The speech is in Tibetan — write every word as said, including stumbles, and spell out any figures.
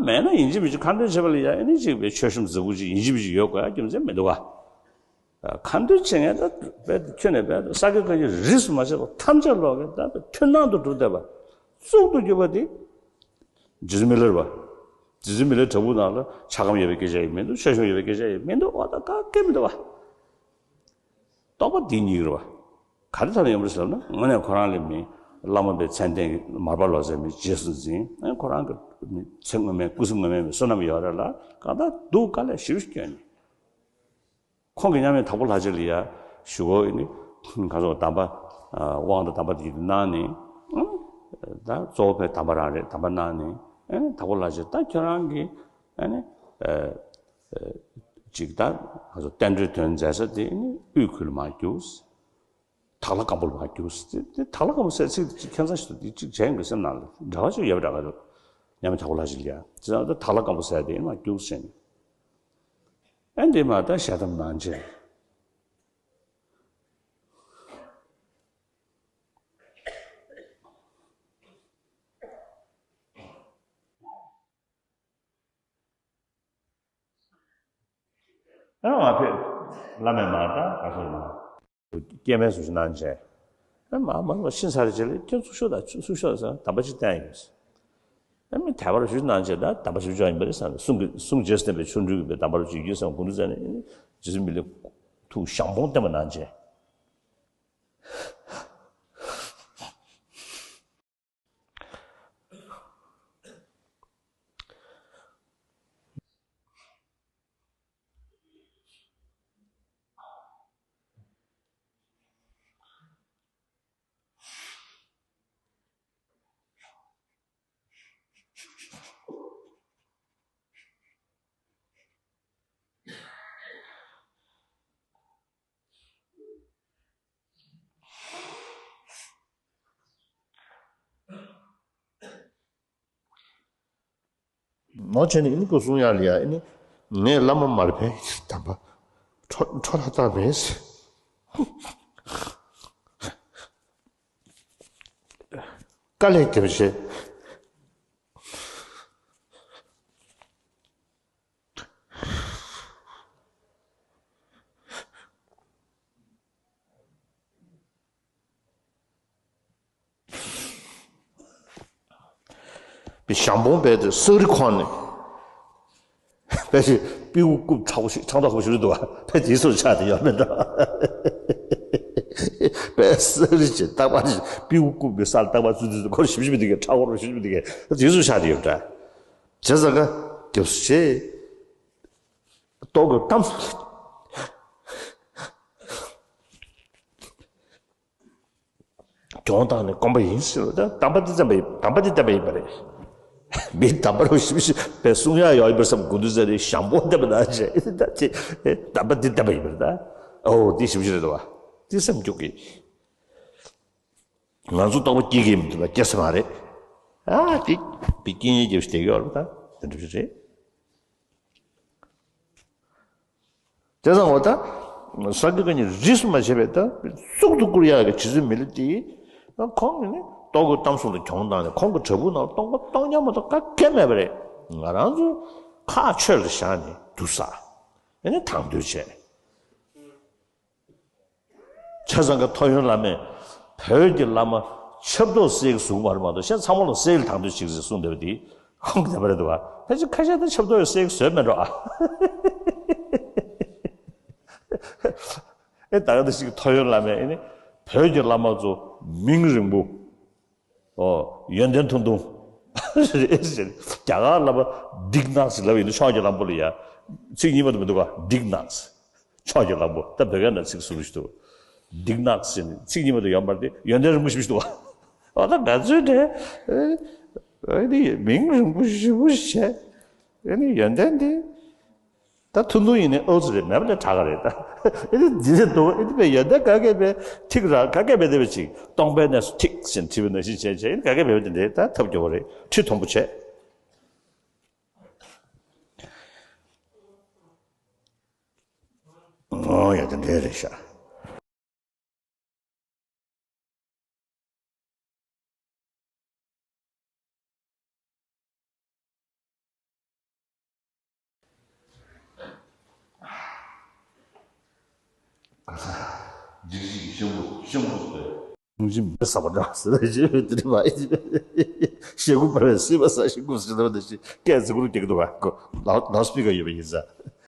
ཡང་ན་ཡིན་གཅིག་མིན་གཅིག་ཁ་འདོན་བྱེད་པ་ལ་ཡང་ཨ་ནི་གཅིག་པའི་མཆོད་གཤོམ་རྫིག་པོ་ཅིག་ཡིན་གཅིག་མིན་གཅིག་ཡོད་དགོས་ཡ་རྒྱུ་མཚན་མི་འདུག་ག་ཁ་འདོན་བྱེད་མཁན་ད་དཔེ་ཁྱོན་ནས་དཔེ་ས་དགེ་བཀའ་རྙིང་རིས་སུ་མ་ཆད་པ་ཐམས་ཅད་ཀློག་མཁན་ད་དཔེ་མཐུན་སྣང་དུ་གྲུབ་བསྡད་པ་གཙུག་ཏུ་གྱུར་པ་དེ་རྗེ་བཙུན་མི་ལའི་རས་པ། རྗེ་བཙུན་མི་ལའི་བྲག་ཕུག་ནང་ལ་ཕྱྭ་སྒམ་ཡོད་པའི་སྐད་ཆ་ཡང་མི་འདུག་མཆོད་གཤོམ་ཡོད་པའི་སྐད་ཆ་ཡང་མི་འདུག་འོ་ད་ག་གེ་མི་འདུག་བ། རྟོགས་པ་འདི་ཉིད་རེད་བ། ག་རེ་ཐོག་ནས་ཡོང་བ་རེད་ཟེར་ན་དངོས་གནས་ཁོ་རང་ལ་མི་བླ་མ་པའི་མཚན་ལྡན་མར་པ་ལོ་ཙཱ་མི་རྗེས་སུ་འཛིན་ཨ་ཁོ་རང་གི་མི་ཚེ་སྔོན་མའི་སྐུ་གཟུགས་སྔོན་མའི་མི་བསོད་ནམས་ཡོད་རེད་ལ་གང་ལྟར་སྡུག་དཀའ་ལས་ཞེ་པོ་ཞིག་བསྐྱོན་ནས། ཁོང་གིས་མཉམ་མེད་དྭགས་པོ་ལྷ་རྗེ་ལ་ཡ་ཞུ་སྒོ་ཡིན་ནི་ག་ཚོད་གདམས་པ་དབང་དང་གདམས་པ་དེ་གནང་ནས་ད་གཙོ་བོ་བའི་གདམས་པ་རང་རེད་གདམས་པ་གནང་ནས་ཨ་ནི་དྭགས་པོ་ལྷ་རྗེ་ད་ཁྱོད་རང་གིས་ཨ་ནི་ཅིག་ད་ག་ཚོད་བསྟན་འགྲོའི་དོན་མཛད་ས་དེ་ནི་དབུས་ཁུལ་མར་རྒྱུགས། དྭགས་ལྷ་སྒམ་པོ་ལ་མར་རྒྱུགས། དེ་དེ་དྭགས་ལྷ་སྒམ་པོ་ཟེར་ཚིག་དེ་ཁྱད་མཚར་ཞིག་འདུག་དེ་གཅིག་གཞན་གྱི་སེམས་ནང་ལ་འབྲེལ་བ་ཅིག་ཡོད་པ་འདྲ་ག་རེད། མཉམ་མེད་དྭགས་པོ་ལྷ་རྗེ་ལ་ཡ་དེ་ཚང་ད་དྭགས་ལྷ་སྒམ་པོ་ཟེར་དེ་ཡིན་མར་རྒྱུགས་ཟེར་ནས། ཨ་འདི་མ་ད་ཞལ་གདམས་གནང་རྗེས། ཨ་མ་ཕེབས། བླ་མས་མ་ད་ག་སོང་མ། སྐྱེ་དམན་སུ་ཞིག་གནང་བྱས། ཨ་མ་མ་མ་ཤི་ཚར་རྗེས་ལ་ཁྱོད་ཚུར་ཤོག་དང་ཚུར་ཤོག་ཟེར་གདམས་པ་ཅིག་བསྟན་ཡོད། ཨ་མི་དད་པ་རུ་ཞུ་གནང་བྱས་ད་གདམས་པ་ཞུ་ཆོག་ཡིན་པ་རེད་བསམ་ནས་གསུང་གི་གསུང་རྗེས་སུ་བསྟན་པའི་ཆོ་འཕྲུལ་གྱི་གདམས་པ་རུ་ཅིག་ཡོད་བསམ་དགོངས་འདུག་ཟེར་ནས་རྗེ་བཙུན་མི་ལའི་ཐུགས་ཞང་པོ་བསྟན་པ་གནང་བྱས། ནོར་བྱས་ནས་ཨ་ནི་སྐུ་གསུང་ཡག་ལ་ཡ་ཨ་ནི་ངས་བླ་མ་མར་ཕན་གདམས་པ་འཕྲོ་འཕྲོ་ལྷག་བཏང་མེད། དཀའ་ལས་རྒྱབ་བྱས། པའི་ཞང་པོ་བས་དེ་སག་རི་ཁོང་ནས་བས་དེ་པིའུ་རྐུབ་ཁྲག་པོ་ཞིག་ཁྲག་མདོག་ཁ་པོ་ཞིག་རེད་འདུག་བ་བས་དེའི་སོར་ཆགས་དེ་ཡོད་མེད་འདྲ། བས་སག་རི་ཅན་རྟག་པར་དེ་པིའུ་རྐུབ་ཀྱི་སར་རྟག་པར་ཚུད་དུས་སྐོར་ཞིབ་ཞིབ་མི་འདུག་གས་ཁྲག་འཁོར་ཞིབ་ཞིབ་མི་འདུག་གས་དེའི་སོར་ཆགས་དེ་ཡོད་འདྲ། བྱས་ཙང་ཀ་རྒྱབ་སུ་བྱས། ཏོག་གི་གཏམ་སུ། གྱོང་བཏང་ནས་སྐོམ་པ་ཡིན་ཟེར་བ་དང་གདམས་པ་འདི་བསྟན་པ་ཡིན་གདམས་པ་འདི་བསྟན་པ་ཡིན་པ་རེད། མི་གདམས་པ་རུ་ཞིབ་ཞིབ་པའི་གསུང་ཡག་ཡོད་པར་བསམ་དགོས་འདུག་ཟེར་ནས་ཞང་པོ་བསྟན་པ་ན་བྱས་ད་ཅེ་གདམས་པ་འདི་བསྟན་པ་ཡིན་པ་རེད་ད། ཨོ་འདི་ཞིབ་ཞིབ་རེད་དོ། འདི་སེམས་སྐྱོ་གི། ང་ཚོ་རྟོགས་པ་སྐྱེ་གི་མི་འདུག་ལ་སྐྱེ་ས་མ་རེད། ཨ་འདི་བི་སྐྱེ་ཉེ་རྒྱབ་ཞིག་བསྡད་ཡོད་རེད་ད་དེ་འདྲ་རེད། དེ་ཙང་འོ་ད། ས་དགེ་བཀའ་རྙིང་རིས་སུ་མ་ཆད་པའི་ད་གཙུག་ཏུ་བཀུར་ཡག་གི་རྗེ་བཙུན་མི་ལ་དེ། ཁོང་གིས་ནི་ལྟོ་གོས་གཏམ་གསུམ་ལ་གྱོང་བཏང་ནས་ཁོང་གི་བྲག་ཕུག་ནང་སྟོང་པ་སྟོང་རྐྱང་མ་གཏོགས་ག་གེ་མེད་པ་རེད། ང་རང་ཚོ་ཁ་ཆོས་ལ་བཞག་ནས་དུ་ས། ཨེ་ནི་དང་དོད་བྱས། ཆ་ཚང་གི་ཐོ་ཡོན་བླ་མས་བོད་ཀྱི་བླ་མ་ཆབ་ཏོག་སེལ་གྱི་བཟུང་བར་མ་གཏོགས་གཞན་ཚང་མ་ལ་སེལ་གྱི་དང་དོད་བྱེད་ཀྱི་གསུངས་བསྡད་པ་དེ་ཁོང་གི་བསྟན་པ་རེད་འདུག་བ། ཕལ་ཆེར་ཁ་ཤས་དེ་ཆབ་ཏོག་ཡང་སེལ་གྱི་བཟོས་མེད་འགྲོ་ཨ། ཨེ་ད་ག་དེ་ཞིག་ཐོ་ཡོན་བླ་མས་ཨེ་ནི་བོད་ཀྱི་བླ་མ་ཚོ་མིང་རིང་པོ། ཨོ། ཡོན་ཏན་ཐུང་ཐུང་། རེད་ཟེར། རྒྱ་གར་བསླབ་པ་འདིག་ནག་ཟེར་ལབ་ཡིན་ན་ཕྱོགས་ཀྱི་གླང་པོ་ལ་ཡ། ཚིག་གཉིས་མ་གཏོགས་མི་འདུག་ག་འདིག་ནག་ཟེར། ཕྱོགས་ཀྱི་གླང་པོ་ད་བོད་སྐད་ནང་ཚིག་ཟུར་ཞིག་འདུག་འདིག་ནག་ཟེར་ནས་ཚིག་གཉིས་མ་གཏོགས་ཡོད་མ་རེད་དེ་ཡོན་ཏན་རིང་པོ་ཞེ་པོ་ཞིག་འདུག་ག་ཨོ་ད་ང་ཚོའི་གྲས། ཨེ་ནི་མིང་རིང་པོ་ཞེ་པོ་བྱས། ཨེ་ནི་ཡོན་ཏན་དེ། ད་ཐུང་ཐུང་ཡིན་ནའི་ཨོ་ཙི་རེད་མེད་པ་ལས་དྲག་ག་རེད་ད། ཨེ་ནི་འདི་རེད་འདུག་ཨེ་ནི་པའི་ཡོན་ཏན་ག་གེ་པའི་ཐིག་ར་ག་གེ་པའི་དེ་བའི་ཅིག་སྟོང་པའི་གནས་སུ་ཐིག་ཟེར་བྲིས་པ་ནང་བཞིན་བྱས་བྱས་ཨེ་ནི་ག་གེ་པའི་དེ་འདྲའི་ད་ཐབས་སྐྱོ་བོ་རེད་ཁྲི་མཐོན་པོ་བྱས། ཨོ་ཡ་དེ་འདྲའི་རེད་ཤག་ཇིག་ཇིག་ཤམ་བུ་ཤམ་བུ་ཟེར། ཁུངས་ཅི་མི་ཟ་བ་འདྲ་ཟེར་ཞེས་པའི་དེ་ནི་མ་ཡིན། ཞེ་དགུ་པར་བའི་སྲིད་པ་ས་ཞིང་ཁུངས་སུ་ཆེ་ཐོག་ནས་ཤི་སྐད་ཟི་གུར་སྐྱེ་གི་འདུག་ག་ཁོ་ལའོ་ལའོ་སི་པི་ཀར་ཡོད་པ་ཡིན་ས།